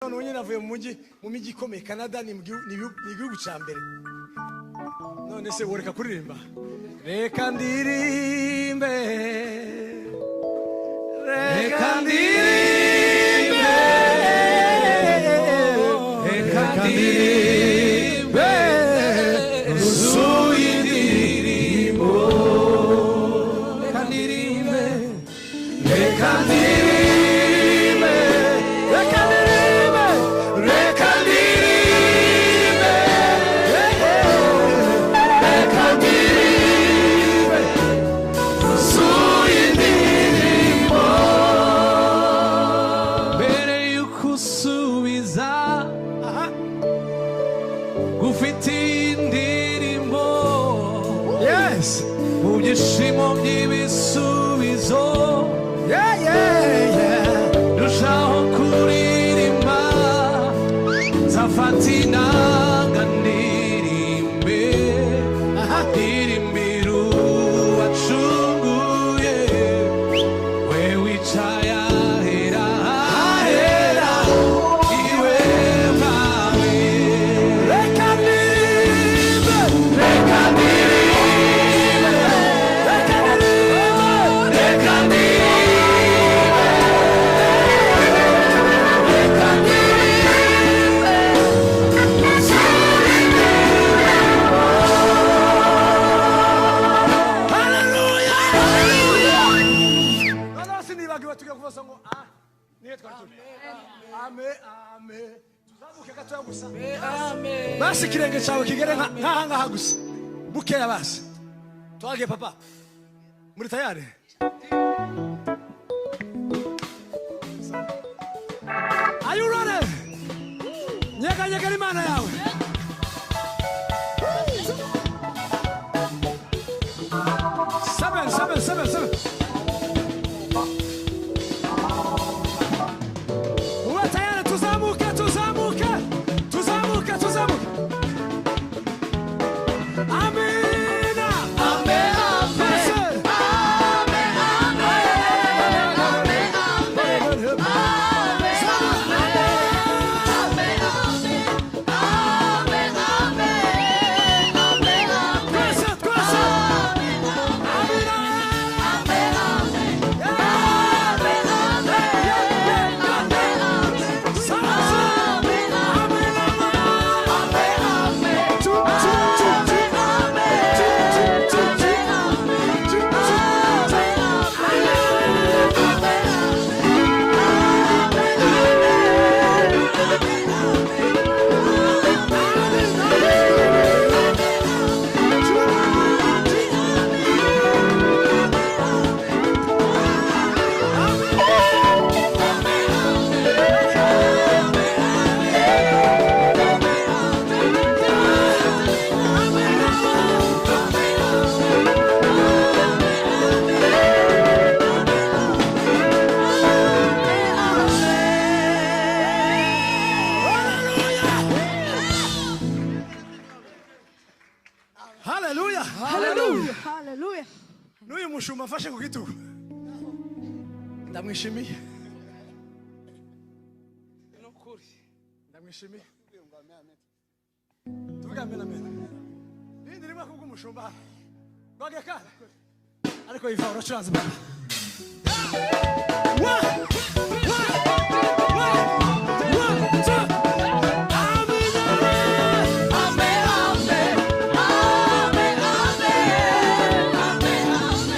None nyine navuye mu mujyi, mu mijyi ikomeye. Canada ni igihugu cya mbere. None se woreka kuririmba? Reka ndirimbe, reka ndirimbe, Reka ndirimbe nuzuye indirimbo. Reka ndirimbe, reka ndirimbe, reka ndirimbe, reka ndirimbe, reka ndirimbe nuzuye indirimbo. Mbere y'uko usubiza, gufitiye indirimbo mu byishimo by'ibisubizo, ndushaho kuririmba. Nzafata inanga ndirimbe, ndirimbira uwacunguye, we wicaye ahera, ahera iwe bwawe. Reka ndirimbe, Reka ndirimbe, reka ndirimbe, reka ndirimbe, reka ndirimbe. Haleluya. Noneho sinibagiwe, tugiye kuvuga ngo ah, niyo twari turi. Ame ame, tuzamuke gatoya gusa. Basi ikirenge cyawe kigere nk'aha ngaha gusa, bukeya. Basi twagiye, papa. Muri tayari? Are you ready? Nyeganyegera Imana yawe. Seven, seven, seven, seven. Uwe tayari, tuzamuke, tuzamuke, tuzamuke, tuzamuke. Amina. Ame, ame. Basi. Ame, ame, ame, ame, ame, ame, ame, ame, ame, ame. Twese, twese. Amina. Ame, ame, ame, ame, ame, ame. Sawa, sawa. Amina. Ame, ame, Tu, tu, tu, tu. ame, Tu, tu, tu, tu. Tu, tu, tu. Haleluya. Hallelujah. Hallelujah. N'uyu mushumba afashe ku gitugu, ndamwishimiye, ndamwishimiye. Tuvuge amen, amen. Irindi rimwe kubw'umushumba hano. Rwagiye kandi, ariko iva uracuranze, papa. One, one, one, one, two. Amina. Ame, ame, ame, ame, ame, ame.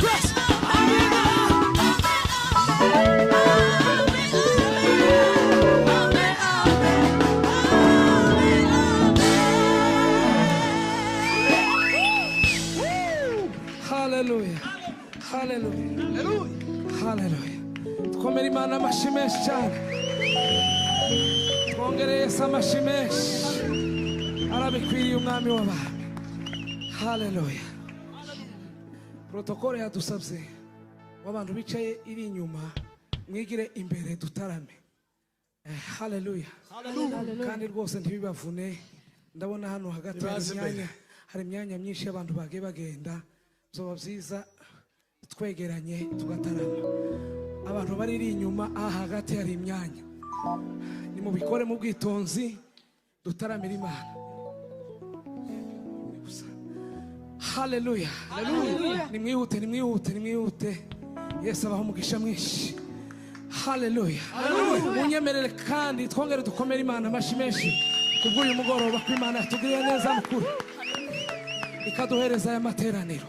Yes. Amina. Haleluya, haleluya, haleluya! Twomere Imana amashyi menshi cyane, twongere Yesu amashyi menshi. Arabikwiriye, Umwami w'abami. Haleluya! Protokole yadusabye ngo abantu bicaye iri inyuma mwigire imbere dutarame. Haleluya! Kandi rwose ntibibavune, ndabona hano hagati hari Nibaze imbere. imyanya. Hari imyanya myinshi y'abantu bagiye bagenda, byoba byiza twegeranye tugatarama. Abantu bari inyuma aha hagati hari imyanya, nimubikore mu bwitonzi dutaramira Imana. Haleluya. Nimwihute, nimwihute, nimwihute. Yesu abaha umugisha mwinshi. Haleluya. Munyemerere kandi twongere dukomere Imana amashyi menshi kubw'uyu mugoroba, ko Imana yatugiriye neza mukuru ikaduhereza aya materaniro.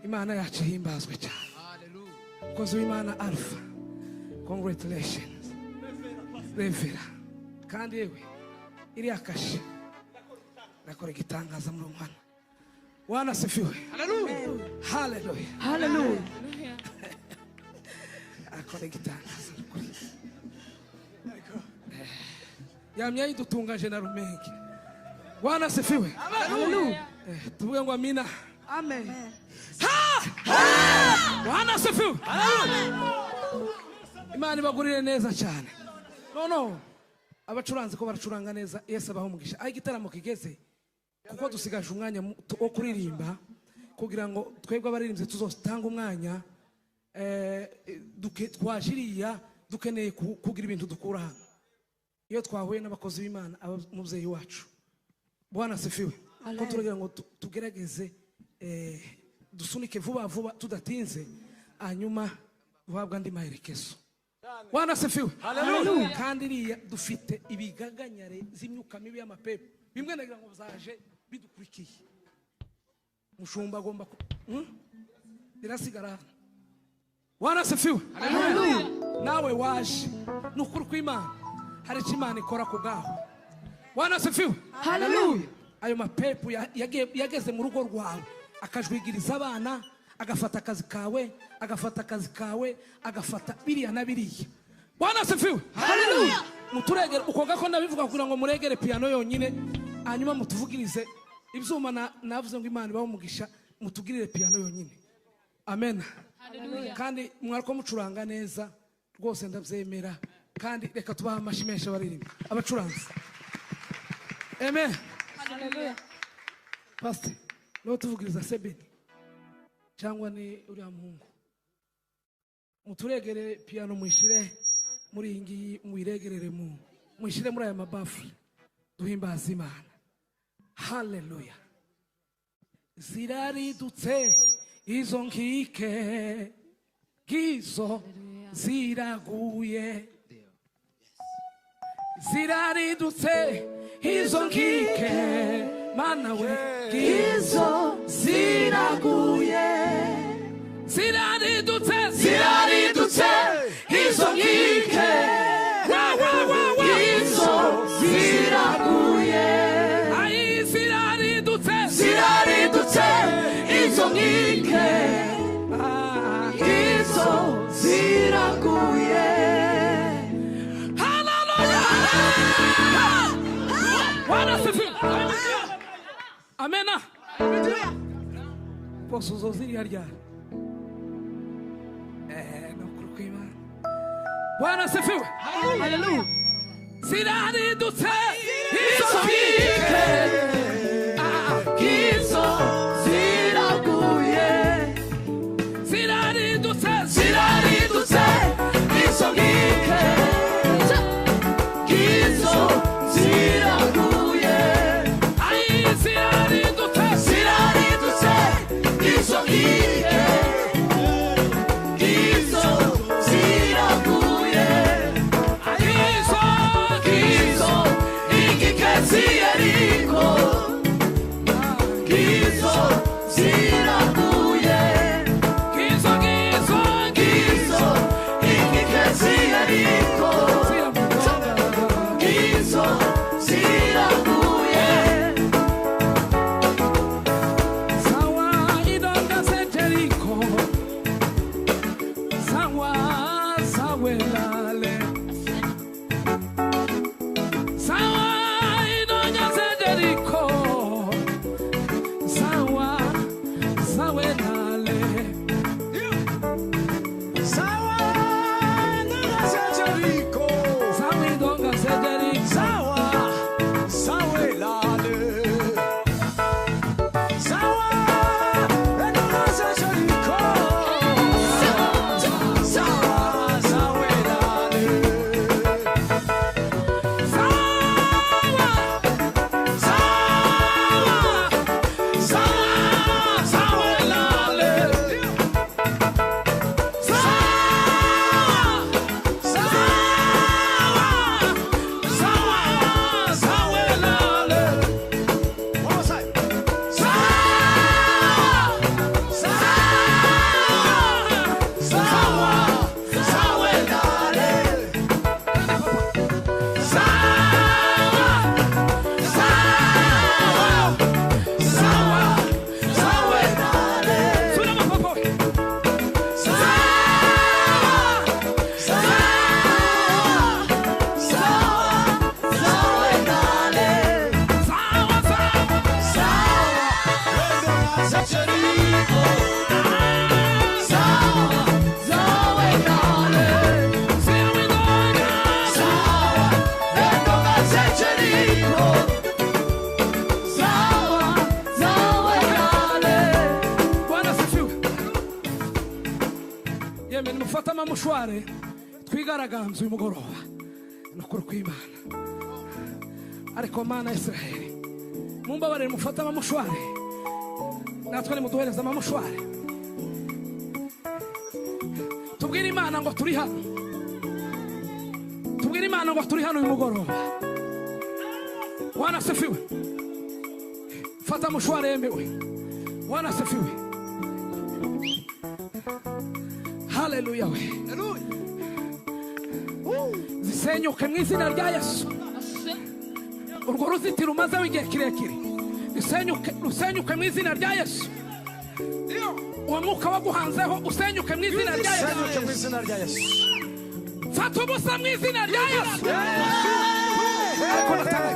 Imana yacu ihimbazwe cyane. Mukozi w'Imana Alpha, congratulations. Revera kandi yewe iriya kashe nakora igitangaza muri umwana. Bwana asifiwe. Haleluya. Haleluya. Akora igitangaza kuri. Yamye yidutungaje na rumenge. Bwana asifiwe. Haleluya. Tuvuge ngo amina. Amen. Ha! Bwana asifiwe. Imana ibagurire neza cyane. No. Abacuranzi ko baracuranga neza, Yesu abaha umugisha. Aho igitaramo kigeze, kuko dusigaje umwanya wo kuririmba kugira ngo twebwe abaririmbyi tuzotanga umwanya, twajiriya dukeneye kugira ibintu dukura hano. Iyo twahuye n'abakozi b'Imana, umubyeyi wacu Bwana asifiwe, ko turagira ngo tugerageze dusunike vuba vuba tudatinze, hanyuma duhabwa andi maherekezo. Bwana asifiwe. Haleluya. Kandi iriya dufite ibigaganyare z'imyuka mibi y'amapepo, bimwe nagira ngo zaje bidukurikiye. Mushumba agomba birasigara hano. Bwana asifiwe. Haleluya. Nawe waje nukuri kw'Imana, hari icyo Imana ikora ku bwaho. Bwana asifiwe. Haleluya. Ayo mapepo yageze mu rugo rwawe akajwigiriza abana, agafata akazi kawe, agafata akazi kawe, agafata biriya na biriya. Bwana asifiwe. Haleluya. Muturegere ukoga ko ndabivuga kugira ngo muregere piano yonyine, hanyuma mutuvugirize ibyuma. Navuze ngo Imana ibahe umugisha, mutugirire piano yonyine. Amen. Kandi mwariko mucuranga neza rwose, ndabyemera. Kandi reka tubahe amashyi menshi abaririmba, abacuranzi. Amen. Haleluya. Pastor, no tuvugiriza sebeni cyangwa ni uriya muhungu, muturegere piano, mwishire muri iyi ngiyi, muyiregerere mwishire muri aya mabafure, duhimbaze Imana. Haleluya. Ziraridutse izo nkike, ngizo ziraguye. Ziraridutse izo nkike, mana we, ngizo ziraguye. Ziraridutse, ziraridutse izo nkike, ngizo ziraguye. Ai, ziraridutse, ziraridutse izo nkike, ngizo ziraguye. Haleluya. Bwana asifiwe. Amena. Posso zoziriya ryari? Nukuri kw'Imana. Bwana asifiwe. Haleluya. Ziraridutse izo nkike, ngizo ziraguye. Ziraridutse, ziraridutse izo nkike, ngizo ziraguye. Ai, ziraridutse, ziraridutse izo nkike, ngizo ziraguye. Ngizo, ngizo inkike z'Yeriko, ngizo ziraguye. Ngizo, ngizo, ngizo inkike z'Yeriko, ngizo ziraguye. Sawa idonda se Jericho, sawa sawelale. Sawa idonda se Jericho, sawa Mufate amamushware twigaragambye uyu mugoroba. Ni ukuri kw'Imana. Ariko Mana ya Israheli, mumbabarire mufate amamushware, natwe nimuduhereze amamushware, tubwire Imana ngo turi hano, tubwire Imana ngo turi hano uyu mugoroba. Wanasifiwe. Fata mushware yemewe. Wanasifiwe. Haleluya we. Zisenyuke mu izina rya Yesu. Urwo ruzitiro umazeho igihe kirekire rusenyuke mu izina rya Yesu. Uwo mwuka waguhanzeho usenyuke mu izina rya Yesu. Senyuke mu izina rya Yesu. Fata ubusa mu izina rya Yesu. Ariko natanga